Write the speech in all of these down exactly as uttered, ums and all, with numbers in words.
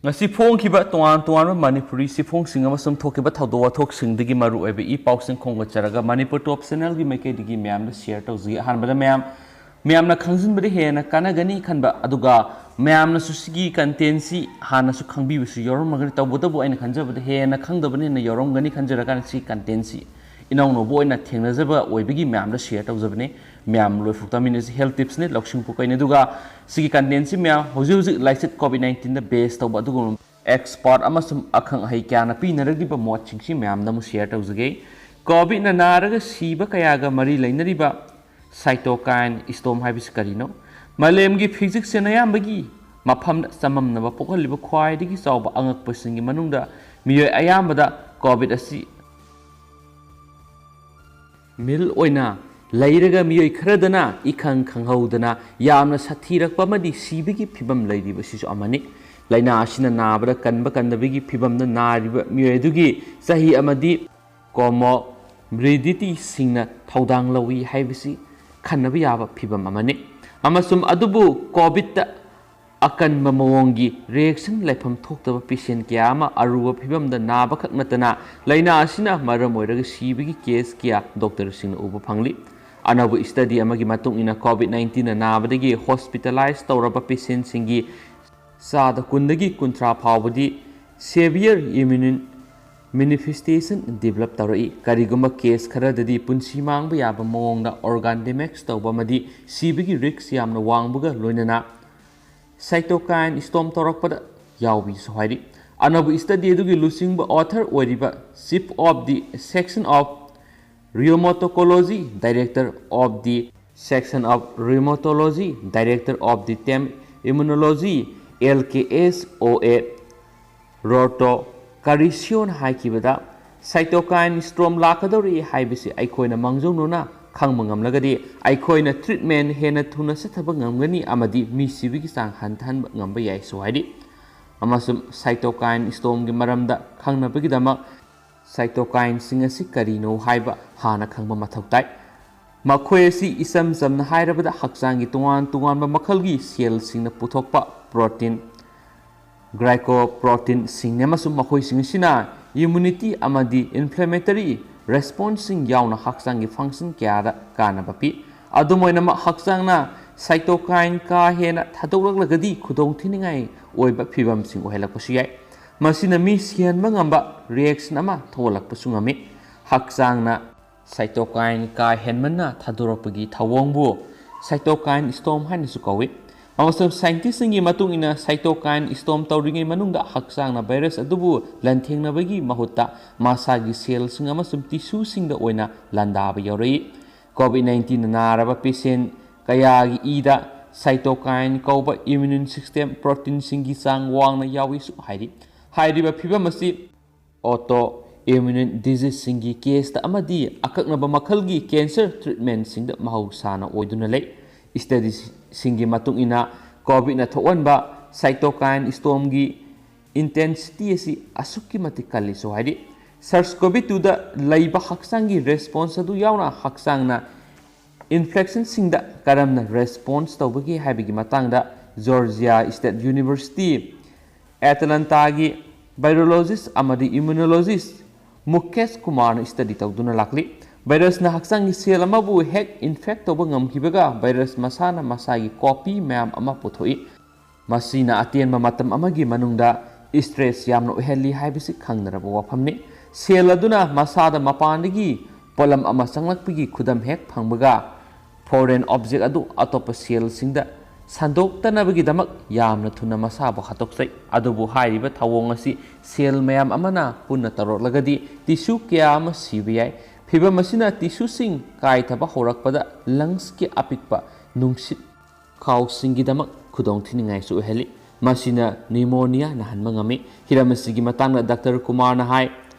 ꯉꯁꯤ ꯐꯣꯡꯈꯤꯕ ꯇꯣꯉꯥꯟ ꯇꯣꯉꯥꯟꯕ ꯃꯅꯤꯄꯨꯔꯤ ꯆꯦꯐꯣꯡꯁꯤꯡ ꯑꯃꯁꯨꯡ ꯊꯣꯛꯈꯤꯕ ꯊꯧꯗꯣꯛ ꯋꯥꯊꯣꯛꯁꯤꯡꯗꯒꯤ ꯃꯔꯨ ꯑꯣꯏꯕ ꯏ ꯄꯥꯎꯁꯤꯡ ꯈꯣꯝꯒꯠꯆꯔꯒ ꯃꯅꯤꯄꯨꯔ ꯇꯣꯞ ꯆꯦꯅꯦꯜꯒꯤ ꯃꯥꯏꯀꯩꯗꯒꯤ ꯃꯌꯥꯝꯗ ꯁꯤꯌꯔ ꯇꯧꯖꯒꯦ꯫ ꯑꯍꯥꯟꯕꯗ ꯃꯌꯥꯝ, ꯃꯌꯥꯝꯅ ꯈꯪꯖꯤꯟꯕꯗ ꯍꯦꯟꯅ ꯀꯥꯟꯅꯒꯅꯤ ꯈꯟꯕ, ꯑꯗꯨꯒ ꯃꯌꯥꯝꯅꯁꯨ ꯁꯤꯒꯤ ꯀꯟꯇꯦꯟꯁꯤ ꯍꯥꯟꯅꯁꯨ ꯈꯪꯕꯤꯕꯁꯨ ꯌꯥꯎꯔꯝꯃꯒꯅꯤ, ꯇꯧꯕꯇꯕꯨ ꯑꯩꯅ ꯈꯟꯖꯕꯗ ꯍꯦꯟꯅ ꯈꯪꯗꯕꯅ ꯍꯦꯟꯅ ꯌꯥꯎꯔꯝꯒꯅꯤ ꯈꯟꯖꯔꯀꯥꯟꯗ ꯁꯤꯒꯤ ꯀꯟꯇꯦꯟꯁꯤ ꯏꯅꯧꯅꯧꯕ ꯑꯣꯏꯅ ꯊꯦꯡꯅꯖꯕ ꯑꯣꯏꯕꯒꯤ ꯃꯌꯥꯝꯗ ꯁꯤꯌꯔ ꯇꯧꯖꯕꯅꯤ꯫ ꯃꯌꯥꯝ ꯂꯣꯏꯐꯥꯎ ꯇꯥꯃꯤꯟꯅꯁꯤ꯫ ꯍꯦꯜꯊ ꯇꯤꯞꯁꯅꯤ, ꯂꯧꯁꯤꯡ ꯄꯨꯀꯩꯅꯤ꯫ ꯑꯗꯨꯒ ꯁꯤꯒꯤ ꯀꯟꯇꯦꯟꯁꯤ ꯃꯌꯥꯝ ꯍꯧꯖꯤꯛ ꯍꯧꯖꯤꯛ ꯂꯥꯏꯆꯠ ꯀꯣꯚꯤꯗ ꯅꯥꯏꯟꯇꯤꯟꯗ ꯕꯦꯁ ꯇꯧꯕ ꯑꯗꯨꯒꯨꯝꯕ ꯑꯦꯛꯁꯄꯥꯔꯠ ꯑꯃꯁꯨꯡ ꯑꯈꯪ ꯑꯍꯩ ꯀꯌꯥꯅ ꯄꯤꯅꯔꯛꯂꯤꯕ ꯃꯣꯠꯁꯤꯡꯁꯤ ꯃꯌꯥꯝꯗ ꯑꯃꯨꯛ ꯁꯤꯌꯔ ꯇꯧꯖꯒꯦ꯫ ꯀꯣꯚꯤꯗꯅ ꯅꯥꯔꯒ ꯁꯤꯕ ꯀꯌꯥꯒ ꯃꯔꯤ ꯂꯩꯅꯔꯤꯕ ꯁꯥꯏꯇꯣꯀꯥꯏꯟ ꯏꯁꯇꯣꯝ ꯍꯥꯏꯕꯁꯤ ꯀꯔꯤꯅꯣ? ꯃꯥꯂꯦꯝꯒꯤ ꯐꯤꯖꯤꯛꯁꯤꯌꯟ ꯑꯌꯥꯝꯕꯒꯤ ꯃꯐꯝꯗ ꯆꯃꯝꯅꯕ ꯄꯣꯛꯍꯜꯂꯤꯕ ꯈ꯭ꯋꯥꯏꯗꯒꯤ ꯆꯥꯎꯕ ꯑꯉꯛꯄꯁꯤꯡꯒꯤ ꯃꯅꯨꯡꯗ ꯃꯤꯑꯣꯏ ꯑꯌꯥꯝꯕꯗ ꯀꯣꯚꯤꯗ ꯑꯁꯤ ꯃꯤꯜ ꯑꯣꯏꯅ ꯂꯩꯔꯒ ꯃꯤꯑꯣꯏ ꯈꯔꯗꯅ ꯏꯈꯪ ꯈꯪꯍꯧꯗꯅ ꯌꯥꯝꯅ ꯁꯥꯊꯤꯔꯛꯄ ꯑꯃꯗꯤ ꯁꯤꯕꯒꯤ ꯐꯤꯕꯝ ꯂꯩꯔꯤꯕꯁꯤꯁꯨ ꯑꯃꯅꯤ꯫ ꯂꯥꯏꯅꯥ ꯑꯁꯤꯅ ꯅꯥꯕꯗ ꯀꯟꯕ ꯀꯟꯗꯕꯒꯤ ꯐꯤꯕꯝꯗ ꯅꯥꯔꯤꯕ ꯃꯤꯑꯣꯏ ꯑꯗꯨꯒꯤ ꯆꯍꯤ ꯑꯃꯗꯤ ꯀꯣꯃꯣꯕ꯭ꯔꯤꯗꯤꯇꯤꯁꯤꯡꯅ ꯊꯧꯗꯥꯡ ꯂꯧꯏ ꯍꯥꯏꯕꯁꯤ ꯈꯟꯅꯕ ꯌꯥꯕ ꯐꯤꯕꯝ ꯑꯃꯅꯤ꯫ ꯑꯃꯁꯨꯡ ꯑꯗꯨꯕꯨ ꯀꯣꯚꯤꯗꯇ ꯑꯀꯟꯕ ꯃꯑꯣꯡꯒꯤ ꯔꯤꯑꯦꯛꯁꯟ ꯂꯩꯐꯝ ꯊꯣꯛꯇꯕ ꯄꯦꯁꯦꯟ ꯀꯌꯥ ꯑꯃ ꯑꯔꯨꯕ ꯐꯤꯕꯝꯗ ꯅꯥꯕꯈꯛ ꯅꯠꯇꯅ ꯂꯥꯏꯅꯥ ꯑꯁꯤꯅ ꯃꯔꯝ ꯑꯣꯏꯔꯒ ꯁꯤꯕꯒꯤ ꯀꯦꯁ ꯀꯌꯥ ꯗꯣꯛꯇꯔꯁꯤꯡꯅ ꯎꯕ ꯐꯪꯂꯤ꯫ ꯑꯅꯧꯕ ꯁ꯭ꯇꯗꯤ ꯑꯃꯒꯤ ꯃꯇꯨꯡ ꯏꯟꯅ ꯀꯣꯚꯤꯗ ꯅꯥꯏꯟꯇꯤꯟꯅ ꯅꯥꯕꯗꯒꯤ ꯍꯣꯁꯄꯤꯇꯥꯂꯥꯏꯖ ꯇꯧꯔꯕ ꯄꯦꯁꯦꯟꯁꯤꯡꯒꯤ ꯆꯥꯗ ꯀꯨꯟꯗꯒꯤ ꯀꯨꯟꯊ꯭ꯔꯥ ꯐꯥꯎꯕꯗꯤ severe immune manifestation develop ꯇꯧꯔꯛꯏ꯫ ꯀꯔꯤꯒꯨꯝꯕ ꯀꯦꯁ ꯈꯔꯗꯗꯤ ꯄꯨꯟꯁꯤ ꯃꯥꯡꯕ ꯌꯥꯕ ꯃꯑꯣꯡꯗ ꯑꯣꯔꯒꯥꯟ ꯗꯦꯃꯦꯖ ꯇꯧꯕ ꯑꯃꯗꯤ ꯁꯤꯕꯒꯤ ꯔꯤꯁ꯭ꯛ ꯌꯥꯝꯅ ꯋꯥꯡꯕꯒ ꯂꯣꯏꯅꯅ ꯁꯥꯏꯇꯣꯀꯥꯏꯟ ꯏꯁꯇꯣꯝ ꯇꯧꯔꯛꯄꯗ ꯌꯥꯎꯕꯤꯁꯨ ꯍꯥꯏꯔꯤ꯫ ꯑꯅꯧꯕ ꯁ꯭ꯇꯗꯤ ꯑꯗꯨꯒꯤ ꯂꯨꯆꯤꯡꯕ ꯑꯣꯊꯔ ꯑꯣꯏꯔꯤꯕ chief of the section of rheumatology, director of the section of rheumatology, director of the term immunology, L K S O A, ꯔꯣꯇꯣ ꯀꯔꯤꯁꯤꯌꯣꯟ ꯍꯥꯏꯈꯤꯕꯗ, ꯁꯥꯏꯇꯣꯀꯥꯏꯟ ꯏꯁꯇ꯭ꯔꯣꯝ ꯂꯥꯛꯀꯗꯧꯔꯤ ꯍꯥꯏꯕꯁꯤ ꯑꯩꯈꯣꯏꯅ ꯃꯥꯡꯖꯧꯅꯅ ꯈꯪꯕ ꯉꯝꯂꯒꯗꯤ ꯑꯩꯈꯣꯏꯅ ꯇ꯭ꯔꯤꯠꯃꯦꯟ ꯍꯦꯟꯅ ꯊꯨꯅ ꯆꯠꯊꯕ ꯉꯝꯒꯅꯤ ꯑꯃꯗꯤ ꯃꯤ ꯁꯤꯕꯒꯤ ꯆꯥꯡ ꯍꯟꯊꯍꯟꯕ ꯉꯝꯕ ꯌꯥꯏꯁꯨ ꯍꯥꯏꯔꯤ꯫ ꯑꯃꯁꯨꯡ ꯁꯥꯏꯇꯣꯀꯥꯏꯟ ꯏꯁꯇ꯭ꯔꯣꯝꯒꯤ ꯃꯔꯝꯗ ꯈꯪꯅꯕꯒꯤꯗꯃꯛ ꯁꯥꯏꯇꯣꯀꯥꯏꯟꯁꯤꯡ ꯑꯁꯤ ꯀꯔꯤꯅꯣ ꯍꯥꯏꯕ ꯍꯥꯟꯅ ꯈꯪꯕ ꯃꯊꯧ ꯇꯥꯏ꯫ ꯃꯈꯣꯏ ꯑꯁꯤ ꯏꯆꯝ ꯆꯝꯅ ꯍꯥꯏꯔꯕꯗ ꯍꯛꯆꯥꯡꯒꯤ ꯇꯣꯉꯥꯟ ꯇꯣꯉꯥꯟꯕ ꯃꯈꯜꯒꯤ ꯁꯦꯜꯁꯤꯡꯅ ꯄꯨꯊꯣꯛꯄ ꯄ꯭ꯔꯣꯇꯤꯟ, Glycoproteinꯁꯤꯡꯅꯤ ꯑꯃꯁꯨꯡ ꯃꯈꯣꯏꯁꯤꯡ ꯑꯁꯤꯅ immunity ꯑꯃꯗꯤ inflammatory responseꯁꯤꯡ ꯌꯥꯎꯅ ꯍꯛꯆꯥꯡꯒꯤ function ꯀꯌꯥꯗ ꯀꯥꯟꯅꯕ ꯄꯤ꯫ ꯑꯗꯨꯝ ꯑꯣꯏꯅꯃꯛ, ꯍꯛꯆꯥꯡꯅ cytokine ꯀꯥ ꯍꯦꯟꯅ ꯊꯥꯗꯣꯛꯂꯛꯂꯒꯗꯤ ꯈꯨꯗꯣꯡꯊꯤꯅꯤꯡꯉꯥꯏ ꯑꯣꯏꯕ ꯐꯤꯚꯝꯁꯤꯡ ꯑꯣꯏꯍꯜꯂꯛꯄꯁꯨ ꯌꯥꯏ꯫ ꯃꯁꯤꯅ ꯃꯤ ꯁꯤꯍꯟꯕ ꯉꯝꯕ reaction ꯑꯃ ꯊꯣꯛꯍꯜꯂꯛꯄꯁꯨ ꯉꯝꯃꯤ꯫ ꯍꯛꯆꯥꯡꯅ cytokine ꯀꯥ ꯍꯦꯟꯃꯟꯅ ꯊꯥꯗꯣꯔꯛꯄꯒꯤ ꯊꯧꯑꯣꯡꯕꯨ cytokine storm ꯍꯥꯏꯅꯁꯨ ꯀꯧꯏ꯫ ꯑꯃꯁꯨꯡ scientistꯁꯤꯡꯒꯤ ꯃꯇꯨꯡ ꯏꯟꯅ, cytokine storm ꯇꯧꯔꯤꯉꯩ ꯃꯅꯨꯡꯗ ꯍꯛꯆꯥꯡꯅ virus ꯑꯗꯨꯕꯨ ꯂꯥꯟꯊꯦꯡꯅꯕꯒꯤ ꯃꯍꯨꯠꯇ ꯃꯁꯥꯒꯤ cellꯁꯤꯡ ꯑꯃꯁꯨꯡ tissueꯁꯤꯡꯗ ꯑꯣꯏꯅ ꯂꯥꯟꯗꯥꯕ ꯌꯥꯎꯔꯛꯏ꯫ COVID nineteen ꯅꯥꯔꯕ patient ꯀꯌꯥꯒꯤ ꯏꯗ cytokine ꯀꯧꯕ immune system proteinꯁꯤꯡꯒꯤ ꯆꯥꯡ ꯋꯥꯡꯅ ꯌꯥꯎꯏꯁꯨ ꯍꯥꯏꯔꯤ꯫ ꯍꯥꯏꯔꯤꯕ ꯐꯤꯚꯝ ꯑꯁꯤ autoimmune diseaseꯁꯤꯡꯒꯤ caseꯇ ꯑꯃꯗꯤ ꯑꯀꯛꯅꯕ ꯃꯈꯜꯒꯤ cancer treatmentꯁꯤꯡꯗ ꯃꯍꯧꯁꯥꯅ ꯑꯣꯏꯗꯨꯅ ꯂꯩ꯫ Studyꯁꯤꯡꯒꯤ ꯃꯇꯨꯡ ꯏꯟꯅ, COVIDꯅ ꯊꯣꯛꯍꯟꯕ cytokine stormꯒꯤ intensity ꯑꯁꯤ ꯑꯁꯨꯛꯀꯤ ꯃꯇꯤꯛ ꯀꯜꯂꯤꯁꯨ ꯍꯥꯏꯔꯤ꯫ SARS-CoV twoꯗ ꯂꯩꯕ ꯍꯛꯆꯥꯡꯒꯤ response ꯑꯗꯨ ꯌꯥꯎꯅ ꯍꯛꯆꯥꯡꯅ infectionꯁꯤꯡꯗ ꯀꯔꯝꯅ response ꯇꯧꯕꯒꯦ ꯍꯥꯏꯕꯒꯤ ꯃꯇꯥꯡꯗ Georgia State University Atlantaꯒꯤ virologist ꯑꯃꯗꯤ immunologist ꯃꯨꯀꯦꯁ ꯀꯨꯃꯥꯔꯅ study ꯇꯧꯗꯨꯅ ꯂꯥꯛꯂꯤ꯫ Virusꯅ ꯍꯛꯆꯥꯡꯒꯤ cell ꯑꯃꯕꯨ ꯍꯦꯛ infect ꯇꯧꯕ ꯉꯝꯈꯤꯕꯒ, virus ꯃꯁꯥꯅ ꯃꯁꯥꯒꯤ copy ꯃꯌꯥꯝ ꯑꯃ ꯄꯨꯊꯣꯛꯏ꯫ ꯃꯁꯤꯅ ꯑꯇꯦꯟꯕ ꯃꯇꯝ ꯑꯃꯒꯤ ꯃꯅꯨꯡꯗ stress ꯌꯥꯝꯅ ꯑꯣꯏꯍꯜꯂꯤ ꯍꯥꯏꯕꯁꯤ ꯈꯪꯅꯔꯕ ꯋꯥꯐꯝꯅꯤ꯫ Cell ꯑꯗꯨꯅ ꯃꯁꯥꯗ ꯃꯄꯥꯟꯗꯒꯤ ꯄꯣꯠꯂꯝ ꯑꯃ ꯆꯪꯂꯛꯄꯒꯤ ꯈꯨꯗꯝ ꯍꯦꯛ ꯐꯪꯕꯒ, foreign object ꯑꯗꯨ ꯑꯇꯣꯞꯄ cellꯁꯤꯡꯗ ꯁꯟꯗꯣꯛꯇꯅꯕꯒꯤꯗꯃꯛ ꯌꯥꯝꯅ ꯊꯨꯅ ꯃꯁꯥꯕꯨ ꯍꯥꯠꯇꯣꯛꯆꯩ꯫ ꯑꯗꯨꯕꯨ ꯍꯥꯏꯔꯤꯕ ꯊꯧꯑꯣꯡ ꯑꯁꯤ cell ꯃꯌꯥꯝ ꯑꯃꯅ ꯄꯨꯟꯅ ꯇꯧꯔꯛꯂꯒꯗꯤ tissue ꯀꯌꯥ ꯑꯃ ꯁꯤꯕ ꯌꯥꯏ꯫ ꯐꯤꯚꯝ ꯑꯁꯤꯅ tissueꯁꯤꯡ ꯀꯥꯏꯊꯕ ꯍꯧꯔꯛꯄꯗ lungsꯀꯤ ꯑꯄꯤꯛꯄ ꯅꯨꯡꯁꯤꯠ ꯈꯥꯎꯁꯤꯡꯒꯤꯗꯃꯛ ꯈꯨꯗꯣꯡꯊꯤꯅꯤꯡꯉꯥꯏꯁꯨ ꯑꯣꯏꯍꯜꯂꯤ꯫ ꯃꯁꯤꯅ pneumonia ꯅꯥꯍꯟꯕ ꯉꯝꯃꯤ꯫ ꯍꯤꯔꯝ ꯑꯁꯤꯒꯤ ꯃꯇꯥꯡꯗ Doctor ꯀꯨꯃꯥꯔꯅ ꯍꯥꯏ,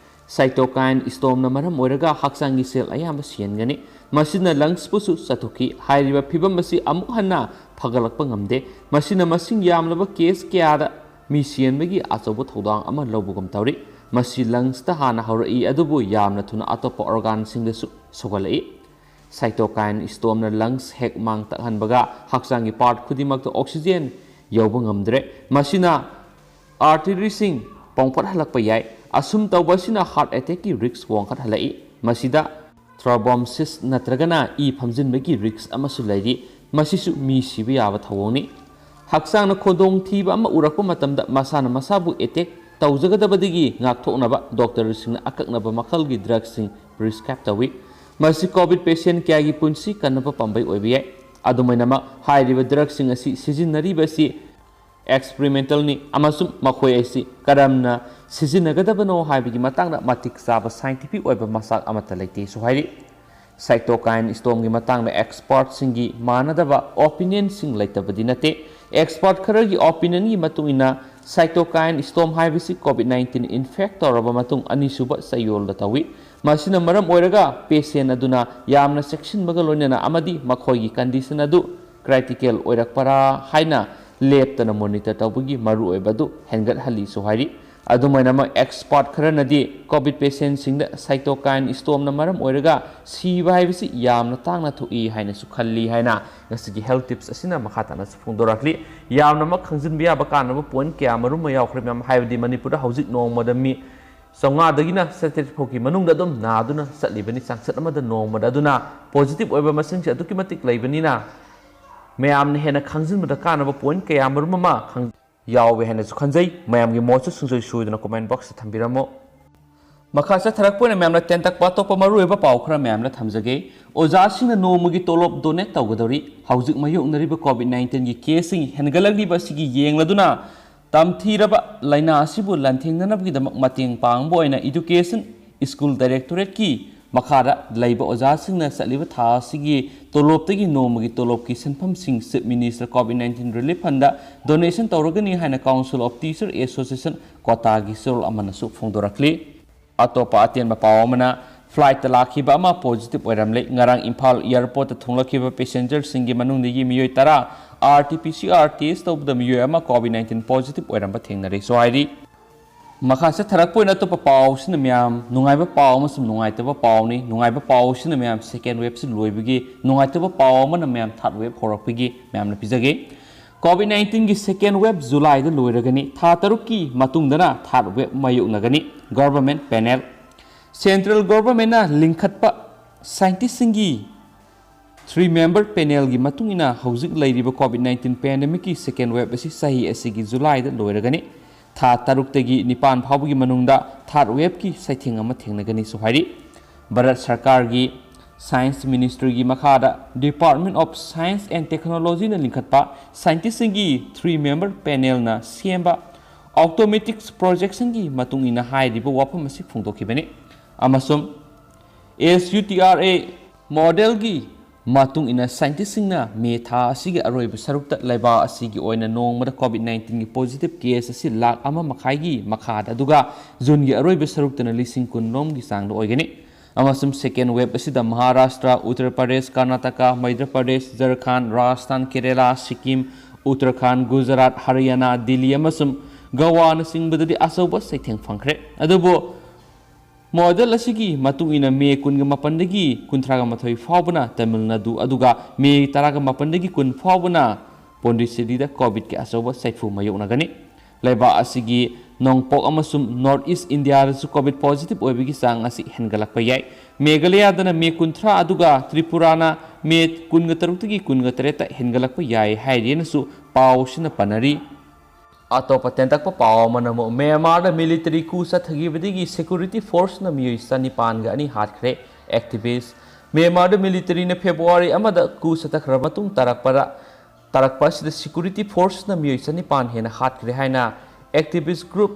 cytokine stormꯅ ꯃꯔꯝ ꯑꯣꯏꯔꯒ ꯍꯛꯆꯥꯡꯒꯤ cell ꯑꯌꯥꯝꯕ ꯁꯤꯍꯟꯒꯅꯤ꯫ ꯃꯁꯤꯅ lungsꯄꯨꯁꯨ ꯆꯠꯊꯣꯛꯈꯤ꯫ ꯍꯥꯏꯔꯤꯕ ꯐꯤꯚꯝ ꯑꯁꯤ ꯑꯃꯨꯛ ꯍꯟꯅ ꯐꯒꯠꯂꯛꯄ ꯉꯝꯗꯦ꯫ ꯃꯁꯤꯅ ꯃꯁꯤꯡ ꯌꯥꯝꯂꯕ case ꯀꯌꯥꯗ ꯃꯤ ꯁꯤꯍꯟꯕꯒꯤ ꯑꯆꯧꯕ ꯊꯧꯗꯥꯡ ꯑꯃ ꯂꯧꯕꯒꯨꯝ ꯇꯧꯔꯤ꯫ ꯃꯁꯤ lungsꯇ ꯍꯥꯟꯅ ꯍꯧꯔꯛꯏ, ꯑꯗꯨꯕꯨ ꯌꯥꯝꯅ ꯊꯨꯅ ꯑꯇꯣꯞꯄ organꯁꯤꯡꯗꯁꯨ ꯁꯧꯒꯠꯂꯛꯏ꯫ Cytokine stormꯅ lungs ꯍꯦꯛ ꯃꯥꯡ ꯇꯥꯛꯍꯟꯕꯒ, ꯍꯛꯆꯥꯡꯒꯤ part ꯈꯨꯗꯤꯡꯃꯛꯇ oxygen ꯌꯧꯕ ꯉꯝꯗ꯭ꯔꯦ꯫ ꯃꯁꯤꯅ ꯑꯥꯔꯇꯔꯤꯁꯤꯡ ꯄꯣꯝꯈꯠꯍꯜꯂꯛꯄ ꯌꯥꯏ꯫ ꯑꯁꯨꯝ ꯇꯧꯕ ꯑꯁꯤꯅ ꯍꯥꯔꯠ ꯑꯦꯇꯦꯛꯀꯤ ꯔꯤꯁ꯭ꯛ ꯋꯥꯡꯈꯠꯍꯜꯂꯛꯏ꯫ ꯃꯁꯤꯗ ꯊ꯭ꯔꯣꯝꯕꯣꯁꯤꯁ ꯅꯠꯇ꯭ꯔꯒꯅ ꯏ ꯐꯝꯖꯤꯟꯕꯒꯤ ꯔꯤꯁ꯭ꯛ ꯑꯃꯁꯨ ꯂꯩꯔꯤ꯫ ꯃꯁꯤꯁꯨ ꯃꯤ ꯁꯤꯕ ꯌꯥꯕ ꯊꯧꯑꯣꯡꯅꯤ꯫ ꯍꯛꯆꯥꯡꯅ ꯈꯨꯗꯣꯡꯊꯤꯕ ꯑꯃ ꯎꯔꯛꯄ ꯃꯇꯝꯗ ꯃꯁꯥꯅ ꯃꯁꯥꯕꯨ ꯑꯦꯇꯦꯛ ꯇꯧꯖꯒꯗꯕꯗꯒꯤ ꯉꯥꯛꯊꯣꯛꯅꯕ ꯗꯣꯛꯇꯔꯁꯤꯡꯅ ꯑꯀꯛꯅꯕ ꯃꯈꯜꯒꯤ ꯗ꯭ꯔꯒꯁꯤꯡ ꯄ꯭ꯔꯤꯁꯀ꯭ꯔꯥꯏꯕ ꯇꯧꯏ꯫ ꯃꯁꯤ ꯀꯣꯚꯤꯗ ꯄꯦꯁꯦꯟ ꯀꯌꯥꯒꯤ ꯄꯨꯟꯁꯤ ꯀꯟꯅꯕ ꯄꯥꯝꯕꯩ ꯑꯣꯏꯕ ꯌꯥꯏ꯫ ꯑꯗꯨꯝ ꯑꯣꯏꯅꯃꯛ, ꯍꯥꯏꯔꯤꯕ ꯗ꯭ꯔꯒꯁꯤꯡ ꯑꯁꯤ ꯁꯤꯖꯤꯟꯅꯔꯤꯕ ꯑꯁꯤ ꯑꯦꯛꯁꯄꯔꯤꯃꯦꯟꯇꯦꯜꯅꯤ ꯑꯃꯁꯨꯡ ꯃꯈꯣꯏ ꯑꯁꯤ ꯀꯔꯝꯅ ꯁꯤꯖꯤꯟꯅꯒꯗꯕꯅꯣ ꯍꯥꯏꯕꯒꯤ ꯃꯇꯥꯡꯗ ꯃꯇꯤꯛ ꯆꯥꯕ ꯁꯥꯏꯟꯇꯤꯐꯤꯛ ꯑꯣꯏꯕ ꯃꯆꯥꯛ ꯑꯃꯠꯇ ꯂꯩꯇꯦꯁꯨ ꯍꯥꯏꯔꯤ꯫ ꯁꯥꯏꯇꯣꯀꯥꯏꯟ ꯁ꯭ꯇꯣꯝꯒꯤ ꯃꯇꯥꯡꯗ ꯑꯦꯛꯁꯄꯔꯠꯁꯤꯡꯒꯤ ꯃꯥꯟꯅꯗꯕ ꯑꯣꯄꯤꯅꯤꯌꯟꯁꯤꯡ ꯂꯩꯇꯕꯗꯤ ꯅꯠꯇꯦ꯫ ꯑꯦꯛꯁꯄꯔꯠ ꯈꯔꯒꯤ ꯑꯣꯄꯤꯅꯤꯌꯟꯒꯤ ꯃꯇꯨꯡ ꯏꯟꯅ, ꯁꯥꯏꯇꯣꯀꯥꯏꯟ ꯁ꯭ꯇꯣꯝ ꯍꯥꯏꯕꯁꯤ ꯀꯣꯚꯤꯗ ꯅꯥꯏꯟꯇꯤꯟ ꯏꯟꯐꯦꯛ ꯇꯧꯔꯕ ꯃꯇꯨꯡ ꯑꯅꯤꯁꯨꯕ ꯆꯌꯣꯜꯗ ꯇꯧꯏ꯫ ꯃꯁꯤꯅ ꯃꯔꯝ ꯑꯣꯏꯔꯒ ꯄꯦꯁꯦꯟ ꯑꯗꯨꯅ ꯌꯥꯝꯅ ꯆꯦꯛꯁꯤꯟꯕꯒ ꯂꯣꯏꯅꯅ ꯑꯃꯗꯤ ꯃꯈꯣꯏꯒꯤ ꯀꯟꯗꯤꯁꯟ ꯑꯗꯨ ꯀ꯭ꯔꯤꯇꯤꯀꯦꯜ ꯑꯣꯏꯔꯛꯄꯔꯥ ꯍꯥꯏꯅ ꯂꯦꯞꯇꯅ ꯃꯣꯅꯤꯇꯔ ꯇꯧꯕꯒꯤ ꯃꯔꯨꯑꯣꯏꯕ ꯑꯗꯨ ꯍꯦꯟꯒꯠꯍꯜꯂꯤꯁꯨ ꯍꯥꯏꯔꯤ꯫ ꯑꯗꯨꯝ ꯑꯣꯏꯅꯃꯛ, ꯑꯦꯛꯁꯄꯔꯠ ꯈꯔꯅꯗꯤ ꯀꯣꯚꯤꯗ ꯄꯦꯁꯦꯟꯁꯤꯡꯗ ꯁꯥꯏꯇꯣꯀꯥꯏꯟ ꯁ꯭ꯇꯣꯝꯅ ꯃꯔꯝ ꯑꯣꯏꯔꯒ ꯁꯤꯕ ꯍꯥꯏꯕꯁꯤ ꯌꯥꯝꯅ ꯇꯥꯡꯅ ꯊꯣꯛꯏ ꯍꯥꯏꯅꯁꯨ ꯈꯜꯂꯤ ꯍꯥꯏꯅ ꯉꯁꯤꯒꯤ ꯍꯦꯜꯊ ꯇꯤꯞꯁ ꯑꯁꯤꯅ ꯃꯈꯥ ꯇꯥꯅꯁꯨ ꯐꯣꯡꯗꯣꯔꯛꯂꯤ꯫ ꯌꯥꯝꯅꯃꯛ ꯈꯪꯖꯤꯟꯕ ꯌꯥꯕ ꯀꯥꯟꯅꯕ ꯄꯣꯏꯟꯠ ꯀꯌꯥ ꯃꯔꯨꯝ ꯑꯃ ꯌꯥꯎꯈ꯭ꯔꯦ, ꯃꯌꯥꯝ, ꯍꯥꯏꯕꯗꯤ ꯃꯅꯤꯄꯨꯔꯗ ꯍꯧꯖꯤꯛ ꯅꯣꯡꯃꯗ ꯃꯤ ꯆꯥꯝꯃꯉꯥꯗꯒꯤꯅ ꯆꯥꯇ꯭ꯔꯦꯠ ꯐꯥꯎꯒꯤ ꯃꯅꯨꯡꯗ ꯑꯗꯨꯝ ꯅꯥꯗꯨꯅ ꯆꯠꯂꯤꯕꯅꯤ, ꯆꯥꯡꯆꯠ ꯑꯃꯗ ꯅꯣꯡꯃꯗ꯫ ꯑꯗꯨꯅ ꯄꯣꯖꯤꯇꯤꯚ ꯑꯣꯏꯕ ꯃꯁꯤꯡꯁꯦ ꯑꯗꯨꯛꯀꯤ ꯃꯇꯤꯛ ꯂꯩꯕꯅꯤꯅ, ꯃꯌꯥꯝꯅ ꯍꯦꯟꯅ ꯈꯪꯖꯤꯟꯕꯗ ꯀꯥꯟꯅꯕ ꯄꯣꯏꯟꯠ ꯀꯌꯥ ꯃꯔꯨꯝ ꯑꯃ ꯈꯪ-, ꯌꯥꯎꯋꯦ ꯍꯥꯏꯅꯁꯨ ꯈꯟꯖꯩ꯫ ꯃꯌꯥꯝꯒꯤ ꯃꯣꯠꯁꯨ ꯁꯨꯡꯁꯣꯏ ꯁꯣꯏꯗꯅ ꯀꯣꯃꯦꯟ ꯕꯣꯛꯁꯇ ꯊꯝꯕꯤꯔꯝꯃꯣ꯫ ꯃꯈꯥ ꯆꯠꯊꯔꯛꯄ ꯑꯣꯏꯅ ꯃꯌꯥꯝꯅ ꯇꯦꯟꯇꯛꯄ ꯑꯇꯣꯞꯄ ꯃꯔꯨꯑꯣꯏꯕ ꯄꯥꯎ ꯈꯔ ꯃꯌꯥꯝꯅ ꯊꯝꯖꯒꯦ꯫ ꯑꯣꯖꯥꯁꯤꯡꯅ ꯅꯣꯡꯃꯒꯤ ꯇꯣꯂꯣꯞ ꯗꯣꯅꯦꯠ ꯇꯧꯒꯗꯧꯔꯤ꯫ ꯍꯧꯖꯤꯛ ꯃꯥꯌꯣꯛꯅꯔꯤꯕ ꯀꯣꯚꯤꯗ ꯅꯥꯏꯟꯇꯤꯟꯒꯤ ꯀꯦꯁꯁꯤꯡ ꯍꯦꯟꯒꯠꯂꯛꯂꯤꯕ ꯑꯁꯤꯒꯤ ꯌꯦꯡꯂꯗꯨꯅ, ꯇꯝꯊꯤꯔꯕ ꯂꯥꯏꯅꯥ ꯑꯁꯤꯕꯨ ꯂꯥꯟꯊꯦꯡꯅꯅꯕꯒꯤꯗꯃꯛ ꯃꯇꯦꯡ ꯄꯥꯡꯕ ꯑꯣꯏꯅ ꯏꯗꯨꯀꯦꯁꯟ ꯁ꯭ꯀꯨꯜ ꯗꯥꯏꯔꯦꯛꯇꯣꯔꯦꯠꯀꯤ ꯃꯈꯥꯗ ꯂꯩꯕ ꯑꯣꯖꯥꯁꯤꯡꯅ ꯆꯠꯂꯤꯕ ꯊꯥ ꯑꯁꯤꯒꯤ ꯇꯣꯂꯣꯞꯇꯒꯤ ꯅꯣꯡꯃꯒꯤ ꯇꯣꯂꯣꯞꯀꯤ ꯁꯦꯟꯐꯝꯁꯤꯡ chief minister COVID nineteen relief fund donation ꯇꯧꯔꯒꯅꯤ ꯍꯥꯏꯅ ꯀꯥꯎꯟꯁꯤꯜ ꯑꯣꯐ ꯇꯤꯆꯔ ꯑꯦꯁꯣꯁꯤꯌꯦꯁꯟ ꯀꯣꯇꯥꯒꯤ ꯆꯦꯔꯣꯜ ꯑꯃꯅꯁꯨ ꯐꯣꯡꯗꯣꯔꯛꯂꯤ꯫ ꯑꯇꯣꯞꯄ ꯑꯇꯦꯟꯕ ꯄꯥꯎ ꯑꯃꯅ, ꯐ꯭ꯂꯥꯏꯠꯇ ꯂꯥꯛꯈꯤꯕ ꯑꯃ ꯄꯣꯖꯤꯇꯤꯚ ꯑꯣꯏꯔꯝꯂꯦ꯫ ꯉꯔꯥꯡ ꯏꯝꯐꯥꯜ ꯑꯦꯌꯔꯄꯣꯔꯠꯇ ꯊꯨꯡꯂꯛꯈꯤꯕ ꯄꯦꯁꯦꯟꯖꯔꯁꯤꯡꯒꯤ ꯃꯅꯨꯡꯗꯒꯤ ꯃꯤꯑꯣꯏ ꯇꯔꯥ R T P C R test ꯇꯧꯕꯗ ꯃꯤꯑꯣꯏ ꯑꯃ ꯀꯣꯚꯤꯗ ꯅꯥꯏꯟꯇꯤꯟ ꯄꯣꯖꯤꯇꯤꯚ ꯑꯣꯏꯔꯝꯕ ꯊꯦꯡꯅꯔꯦꯁꯨ ꯍꯥꯏꯔꯤ꯫ ꯃꯈꯥ ꯆꯠꯊꯔꯛꯄ ꯑꯣꯏꯅ ꯑꯇꯣꯞꯄ ꯄꯥꯎꯁꯤꯅ ꯃꯌꯥꯝ ꯅꯨꯡꯉꯥꯏꯕ ꯄꯥꯎ ꯑꯃꯁꯨꯡ ꯅꯨꯡꯉꯥꯏꯇꯕ ꯄꯥꯎꯅꯤ꯫ ꯅꯨꯡꯉꯥꯏꯕ ꯄꯥꯎꯁꯤꯅ ꯃꯌꯥꯝ ꯁꯦꯀꯦꯟ ꯋꯦꯕꯁꯤ ꯂꯣꯏꯕꯒꯤ, ꯅꯨꯡꯉꯥꯏꯇꯕ ꯄꯥꯎ ꯑꯃꯅ ꯃꯌꯥꯝ ꯊꯥꯔꯠ ꯋꯦꯕ ꯍꯧꯔꯛꯄꯒꯤ ꯃꯌꯥꯝꯅ ꯄꯤꯖꯒꯦ꯫ COVID nineteenꯒꯤ second wave Julyꯗ ꯂꯣꯏꯔꯒꯅꯤ꯫ ꯊꯥ ꯇꯔꯨꯛꯀꯤ ꯃꯇꯨꯡꯗꯅ third wave ꯃꯥꯌꯣꯛꯅꯒꯅꯤ꯫ Government panel꯫ Central Governmentꯅ ꯂꯤꯡꯈꯠꯄ scientistꯁꯤꯡꯒꯤ three member panelꯒꯤ ꯃꯇꯨꯡ ꯏꯟꯅ ꯍꯧꯖꯤꯛ ꯂꯩꯔꯤꯕ COVID nineteen pandemicꯀꯤ second wave ꯑꯁꯤ ꯆꯍꯤ ꯑꯁꯤꯒꯤ Julyꯗ ꯂꯣꯏꯔꯒꯅꯤ꯫ ꯊꯥ ꯇꯔꯨꯛꯇꯒꯤ ꯅꯤꯄꯥꯟ ꯐꯥꯎꯕꯒꯤ ꯃꯅꯨꯡꯗ third waveꯀꯤ ꯆꯩꯊꯦꯡ ꯑꯃ ꯊꯦꯡꯅꯒꯅꯤꯁꯨ ꯍꯥꯏꯔꯤ꯫ ꯚꯥꯔꯠ ꯁꯔꯀꯥꯔꯒꯤ Science Ministryꯒꯤ ꯃꯈꯥꯗ Department of Science and Technologyꯅ ꯂꯤꯡꯈꯠꯄ scientistꯁꯤꯡꯒꯤ three member panelꯅ ꯁꯦꯝꯕ automatic projectionꯒꯤ ꯃꯇꯨꯡ ꯏꯟꯅ ꯍꯥꯏꯔꯤꯕ ꯋꯥꯐꯝ ꯑꯁꯤ ꯐꯣꯡꯗꯣꯛꯈꯤꯕꯅꯤ꯫ ꯑꯃꯁꯨꯡ SUTRA modelꯒꯤ ꯃꯇꯨꯡ ꯏꯟꯅ scientistꯁꯤꯡꯅ ꯃꯦ ꯊꯥ ꯑꯁꯤꯒꯤ ꯑꯔꯣꯏꯕ ꯁꯔꯨꯛꯇ ꯂꯩꯕꯥꯛ ꯑꯁꯤꯒꯤ ꯑꯣꯏꯅ ꯅꯣꯡꯃꯗ COVID nineteenꯒꯤ positive case ꯑꯁꯤ ꯂꯥꯈ ꯑꯃ ꯃꯈꯥꯏꯒꯤ ꯃꯈꯥꯗ, ꯑꯗꯨꯒ Juneꯒꯤ ꯑꯔꯣꯏꯕ ꯁꯔꯨꯛꯇꯅ ꯂꯤꯁꯤꯡ ꯀꯨꯟ ꯔꯣꯝꯒꯤ ꯆꯥꯡꯗ ꯑꯣꯏꯒꯅꯤ꯫ ꯑꯃꯁꯨꯡ second wave ꯑꯁꯤꯗ ꯃꯍꯥꯔꯥꯁꯇ꯭ꯔ, ꯎꯠꯇꯔ ꯄ꯭ꯔꯗꯦꯁ, ꯀꯔꯅꯥꯇꯀꯥ, ꯃꯩꯙ꯭ꯔ ꯄ꯭ꯔꯗꯦꯁ, ꯖꯔꯈꯥꯟ, ꯔꯥꯖꯁꯊꯥꯟ, ꯀꯦꯔꯦꯂꯥ, ꯁꯤꯛꯀꯤꯝ, ꯎꯠꯇꯔꯈꯥꯟ, ꯒꯨꯖꯔꯥꯠ, ꯍꯔꯤꯌꯥꯅꯥ, ꯗꯤꯜꯂꯤ ꯑꯃꯁꯨꯡ ꯒꯋꯥꯅꯆꯤꯡꯕꯗꯗꯤ ꯑꯆꯧꯕ ꯆꯩꯊꯦꯡ ꯐꯪꯈ꯭ꯔꯦ꯫ ꯑꯗꯨꯕꯨ model ꯑꯁꯤꯒꯤ ꯃꯇꯨꯡ ꯏꯟꯅ ꯃꯦ ꯀꯨꯟꯒ ꯃꯥꯄꯟꯗꯒꯤ ꯀꯨꯟꯊ꯭ꯔꯥꯒ ꯃꯥꯊꯣꯏ ꯐꯥꯎꯕꯅ ꯇꯥꯃꯤꯜ ꯅꯥꯗꯨ, ꯑꯗꯨꯒ ꯃꯦ ꯇꯔꯥꯒ ꯃꯥꯄꯟꯗꯒꯤ ꯀꯨꯟ ꯐꯥꯎꯕꯅ ꯄꯣꯟꯗꯤꯆꯦꯔꯤꯗ COVIDꯀꯤ ꯑꯆꯧꯕ ꯆꯩꯐꯨ ꯃꯥꯌꯣꯛꯅꯒꯅꯤ꯫ ꯂꯩꯕꯥꯛ ꯑꯁꯤꯒꯤ ꯅꯣꯡꯄꯣꯛ ꯑꯃꯁꯨꯡ North East Indiaꯗꯁꯨ COVID positive ꯑꯣꯏꯕꯒꯤ ꯆꯥꯡ ꯑꯁꯤ ꯍꯦꯟꯒꯠꯂꯛꯄ ꯌꯥꯏ꯫ ꯃꯦꯘꯥꯂꯌꯥꯗꯅ ꯃꯦ ꯀꯨꯟꯊ꯭ꯔꯥ, ꯑꯗꯨꯒ ꯇ꯭ꯔꯤꯄꯨꯔꯥꯅ ꯃꯦ ꯀꯨꯟꯒ ꯇꯔꯨꯛꯇꯒꯤ ꯀꯨꯟꯒ ꯇꯔꯦꯠꯇ ꯍꯦꯟꯒꯠꯂꯛꯄ ꯌꯥꯏ ꯍꯥꯏꯔꯤꯅꯁꯨ ꯄꯥꯎꯁꯤꯅ ꯄꯟꯅꯔꯤ꯫ ꯑꯇꯣꯞꯄ ꯇꯦꯟꯇꯛꯄ ꯄꯥꯎ ꯑꯃꯅ ꯑꯃꯨꯛ ꯃ꯭ꯌꯥꯟꯃꯥꯔꯗ military coup ꯆꯠꯊꯈꯤꯕꯗꯒꯤ security forceꯅ ꯃꯤꯑꯣꯏ ꯆꯅꯤꯄꯥꯟꯒ ꯑꯅꯤ ꯍꯥꯠꯈ꯭ꯔꯦ꯫ Activist꯫ ꯃ꯭ꯌꯥꯟꯃꯥꯔꯗ militaryꯅ February ꯑꯃꯗ coup ꯆꯠꯊꯈ꯭ꯔꯕ ꯃꯇꯨꯡ ꯇꯥꯔꯛꯄꯗ, ꯇꯥꯔꯛꯄ ꯑꯁꯤꯗ security forceꯅ ꯃꯤꯑꯣꯏ ꯆꯅꯤꯄꯥꯟ ꯍꯦꯟꯅ ꯍꯥꯠꯈ꯭ꯔꯦ ꯍꯥꯏꯅ activist group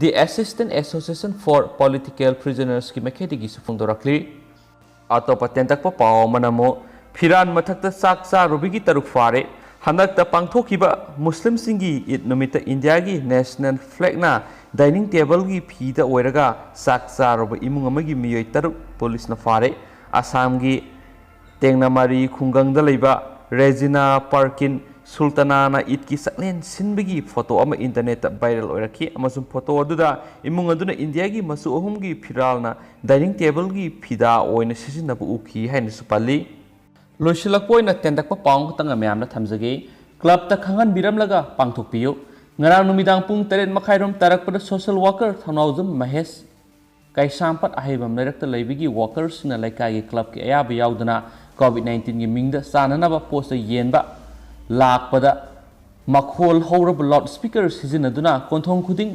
The Assistance Association for Political Prisonersꯀꯤ ꯃꯥꯏꯀꯩꯗꯒꯤꯁꯨ ꯐꯣꯡꯗꯣꯔꯛꯂꯤ꯫ ꯑꯇꯣꯞꯄ ꯇꯦꯟꯇꯛꯄ ꯄꯥꯎ ꯑꯃꯅ ꯑꯃꯨꯛ ꯐꯤꯔꯥꯟ ꯃꯊꯛꯇ ꯆꯥꯛ ꯆꯥꯔꯨꯕꯒꯤ ꯇꯔꯨꯛ ꯐꯥꯔꯦ꯫ ꯍꯟꯗꯛꯇ ꯄꯥꯡꯊꯣꯛꯈꯤꯕ ꯃꯨꯁꯂꯤꯝꯁꯤꯡꯒꯤ ꯏꯗ ꯅꯨꯃꯤꯠꯇ ꯏꯟꯗꯤꯌꯥꯒꯤ national flagꯅ dining tableꯒꯤ ꯐꯤꯗ ꯑꯣꯏꯔꯒ ꯆꯥꯛ ꯆꯥꯔꯨꯕ ꯏꯃꯨꯡ ꯑꯃꯒꯤ ꯃꯤꯑꯣꯏ ꯇꯔꯨꯛ ꯄꯨꯂꯤꯁꯅ ꯐꯥꯔꯦ꯫ ꯑꯁꯥꯝꯒꯤ ꯇꯦꯡꯅꯃꯔꯤ ꯈꯨꯡꯒꯪꯗ ꯂꯩꯕ ꯔꯦꯖꯤꯅꯥ ꯄꯥꯔꯀꯤꯟ ꯁꯨꯜꯇꯅꯥꯅ ꯏꯗꯀꯤ ꯆꯥꯛꯂꯦꯟ ꯁꯤꯟꯕꯒꯤ ꯐꯣꯇꯣ ꯑꯃ internetꯇ viral ꯑꯣꯏꯔꯛꯈꯤ, ꯑꯃꯁꯨꯡ ꯐꯣꯇꯣ ꯑꯗꯨꯗ ꯏꯃꯨꯡ ꯑꯗꯨꯅ ꯏꯟꯗꯤꯌꯥꯒꯤ ꯃꯆꯨ ꯑꯍꯨꯝꯒꯤ ꯐꯤꯔꯥꯜꯅ dining tableꯒꯤ ꯐꯤꯗꯥ ꯑꯣꯏꯅ ꯁꯤꯖꯤꯟꯅꯕ ꯎꯈꯤ ꯍꯥꯏꯅꯁꯨ ꯄꯜꯂꯤ꯫ ꯂꯣꯏꯁꯤꯜꯂꯛꯄ ꯑꯣꯏꯅ ꯇꯦꯟꯇꯛꯄ ꯄꯥꯎ ꯑꯃꯈꯛꯇꯪ ꯃꯌꯥꯝꯗ ꯊꯝꯖꯒꯦ꯫ ꯀ꯭ꯂꯕꯇ ꯈꯪꯍꯟꯕꯤꯔꯝꯂꯒ ꯄꯥꯡꯊꯣꯛꯄꯤꯌꯨ꯫ ꯉꯔꯥꯡ ꯅꯨꯃꯤꯗꯥꯡ ꯄꯨꯡ ꯇꯔꯦꯠ ꯃꯈꯥꯏꯔꯣꯝ ꯇꯥꯔꯛꯄꯗ social worker ꯊꯧꯅꯥꯎꯖꯝ ꯃꯍꯦꯁ ꯀꯩꯁꯥꯝꯄꯥꯠ ꯑꯍꯩꯕꯝ ꯂꯩꯔꯛꯇ ꯂꯩꯕꯒꯤ workerꯁꯤꯡꯅ ꯂꯩꯀꯥꯏꯒꯤ ꯀ꯭ꯂꯕꯀꯤ ꯑꯌꯥꯕ ꯌꯥꯎꯗꯅ COVID nineteenꯒꯤ ꯃꯤꯡꯗ ꯆꯥꯅꯅꯕ ꯄꯣꯠ ꯆꯩ ꯌꯦꯟꯕ ꯂꯥꯛꯄꯗ ꯃꯈꯣꯜ ꯍꯧꯔꯕ loudspeaker ꯁꯤꯖꯤꯟꯅꯗꯨꯅ ꯀꯣꯟꯊꯣꯡ ꯈꯨꯗꯤꯡ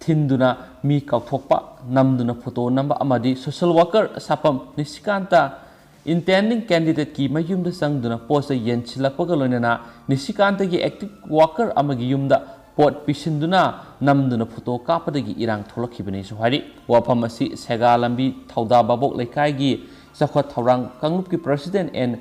ꯊꯤꯟꯗꯨꯅ ꯃꯤ ꯀꯧꯊꯣꯛꯄ, ꯅꯝꯗꯨꯅ photo ꯅꯝꯕ ꯑꯃꯗꯤ social worker ꯁꯥꯐꯝ ꯅꯤꯁꯤꯀꯥꯟꯇ intending candidateꯀꯤ ꯃꯌꯨꯝꯗ ꯆꯪꯗꯨꯅ ꯄꯣꯠ ꯆꯩ ꯌꯦꯟꯁꯤꯜꯂꯛꯄꯒ ꯂꯣꯏꯅꯅ ꯅꯤꯁꯤꯀꯥꯟꯇꯒꯤ active worker ꯑꯃꯒꯤ ꯌꯨꯝꯗ ꯄꯣꯠ ꯄꯤꯁꯤꯟꯗꯨꯅ ꯅꯝꯗꯨꯅ photo ꯀꯥꯞꯄꯗꯒꯤ ꯏꯔꯥꯡ ꯊꯣꯛꯂꯛꯈꯤꯕꯅꯤꯁꯨ ꯍꯥꯏꯔꯤ꯫ ꯋꯥꯐꯝ ꯑꯁꯤ ꯁꯦꯒꯥ ꯂꯝꯕꯤ ꯊꯧꯗꯥ ꯚꯥꯕꯣꯛ ꯂꯩꯀꯥꯏꯒꯤ ꯆꯥꯎꯈꯠ ꯊꯧꯔꯥꯡ ꯀꯥꯡꯂꯨꯞꯀꯤ president ꯑꯦꯟ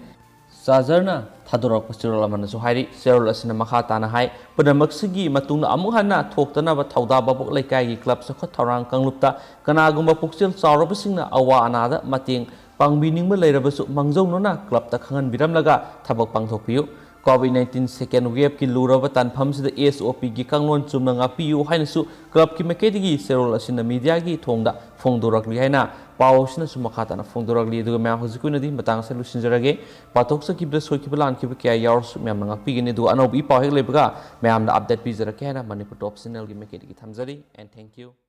ꯆꯥꯖꯔꯅ ꯊꯥꯗꯣꯔꯛꯄ ꯆꯦꯔꯣꯜ ꯑꯃꯅꯁꯨ ꯍꯥꯏꯔꯤ꯫ ꯆꯦꯔꯣꯜ ꯑꯁꯤꯅ ꯃꯈꯥ ꯇꯥꯅ ꯍꯥꯏ, ꯄꯨꯝꯅꯃꯛꯁꯤꯒꯤ ꯃꯇꯨꯡꯗ ꯑꯃꯨꯛ ꯍꯟꯅ ꯊꯣꯛꯇꯅꯕ ꯊꯧꯗꯥ ꯚꯥꯕꯣꯛ ꯂꯩꯀꯥꯏꯒꯤ ꯀ꯭ꯂꯕ ꯆꯥꯎꯈꯠ ꯊꯧꯔꯥꯡ ꯀꯥꯡꯂꯨꯞꯇ ꯀꯅꯥꯒꯨꯝꯕ ꯄꯨꯛꯆꯦꯜ ꯆꯥꯎꯔꯕꯁꯤꯡꯅ ꯑꯋꯥ ꯑꯅꯥꯗ ꯃꯇꯦꯡ ꯄꯥꯡꯕꯤꯅꯤꯡꯕ ꯂꯩꯔꯕꯁꯨ ꯃꯥꯡꯖꯧꯅꯅ ꯀ꯭ꯂꯕꯇ ꯈꯪꯍꯟꯕꯤꯔꯝꯂꯒ ꯊꯕꯛ ꯄꯥꯡꯊꯣꯛꯄꯤꯌꯨ꯫ COVID nineteen second waveꯀꯤ ꯂꯨꯔꯕ ꯇꯥꯟꯐꯝꯁꯤꯗ SOPꯒꯤ ꯀꯥꯡꯂꯣꯟ ꯆꯨꯝꯅ ꯉꯥꯛꯄꯤꯌꯨ ꯍꯥꯏꯅꯁꯨ ꯀ꯭ꯂꯕꯀꯤ ꯃꯥꯏꯀꯩꯗꯒꯤ ꯆꯦꯔꯣꯜ ꯑꯁꯤꯅ mediaꯒꯤ ꯊꯣꯡꯗ ꯐꯣꯡꯗꯣꯔꯛꯂꯤ ꯍꯥꯏꯅ ꯄꯥꯎ ꯑꯁꯤꯅꯁꯨ ꯃꯈꯥ ꯇꯥꯅ ꯐꯣꯡꯗꯣꯔꯛꯂꯤ꯫ ꯑꯗꯨꯒ ꯃꯌꯥꯝ, ꯍꯧꯖꯤꯛꯀꯤ ꯑꯣꯏꯅꯗꯤ ꯃꯇꯥꯡ ꯑꯁꯤꯗ ꯂꯣꯏꯁꯤꯟꯖꯔꯒꯦ꯫ ꯄꯥꯊꯣꯛꯆꯈꯤꯕꯗ ꯁꯣꯏꯈꯤꯕ ꯂꯥꯟꯈꯤꯕ ꯀꯌꯥ ꯌꯥꯎꯔꯁꯨ ꯃꯌꯥꯝꯅ ꯉꯥꯛꯄꯤꯒꯅꯤ꯫ ꯑꯗꯨꯒ ꯑꯅꯧꯕ ꯏ ꯄꯥꯎ ꯍꯦꯛ ꯂꯩꯕꯒ ꯃꯌꯥꯝꯗ update ꯄꯤꯖꯔꯛꯀꯦ ꯍꯥꯏꯅ Manipur Top Channelꯒꯤ ꯃꯥꯏꯀꯩꯗꯒꯤ ꯊꯝꯖꯔꯤ꯫ And thank you.